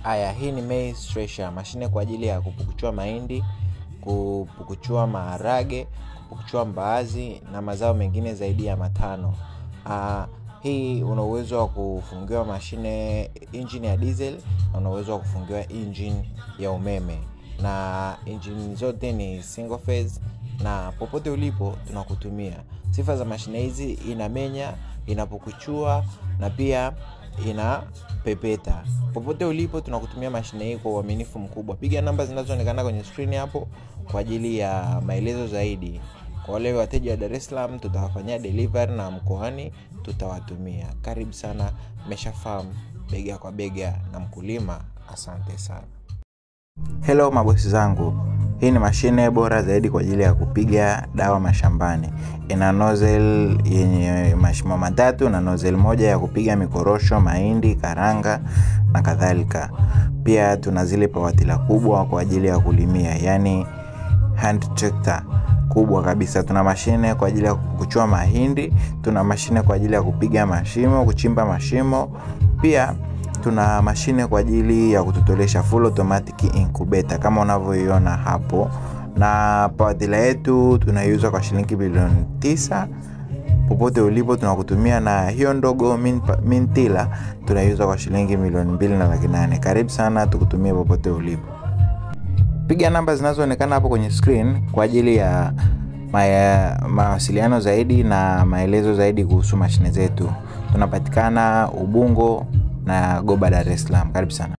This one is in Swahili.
Haya, hii ni maize thresher, mashine kwa ajili ya kupukuchua mahindi, kupukuchua maharage, kupukuchua mbaazi na mazao mengine zaidi ya 5. Hii una uwezo wa kufungiwa mashine engine ya diesel na una uwezo wa kufungiwa engine ya umeme, na engine zote ni single phase, na popote ulipo tunakutumia. Sifa za mashine hizi: inamenya, inapukuchua na pia inapepeta. Popote ulipo tunakutumia mashine hii kwa uaminifu mkubwa. Piga namba zinazoonekana kwenye screen hapo kwa ajili ya maelezo zaidi. Kwa wale wateja wa Dar es Salaam tutawafanyia delivery na mkoani tutawatumia. Karibu sana Mesha Farm, bega kwa bega na mkulima. Asante sana. Hello mabosi zangu. Hii ni mashine bora zaidi kwa ajili ya kupiga dawa mashambani. Ina nozzle yenye mashimo 3 na nozzle moja ya kupiga mikorosho, mahindi, karanga na kadhalika. Pia tuna zile pawatila kubwa kwa ajili ya kulimia, yani hand tractor kubwa kabisa. Tuna mashine kwa ajili ya kuchua mahindi, tuna mashine kwa ajili ya kupiga mashimo, kuchimba mashimo. Pia tuna mashine kwa ajili ya kututolesha full automatic incubator kama unavyoiona hapo. Na pawatila yetu tunaiuza kwa shilingi bilioni 9. Popote ulipo tunakutumia, na hiyo ndogo mintila tunaiuza kwa shilingi 2,800,000. Karibu sana, tukutumie popote ulipo. Piga namba zinazoonekana hapo kwenye screen kwa ajili ya mawasiliano zaidi na maelezo zaidi kuhusu mashine zetu. Tunapatikana Ubungo na Goba, Dar es Salaam. Karibu sana.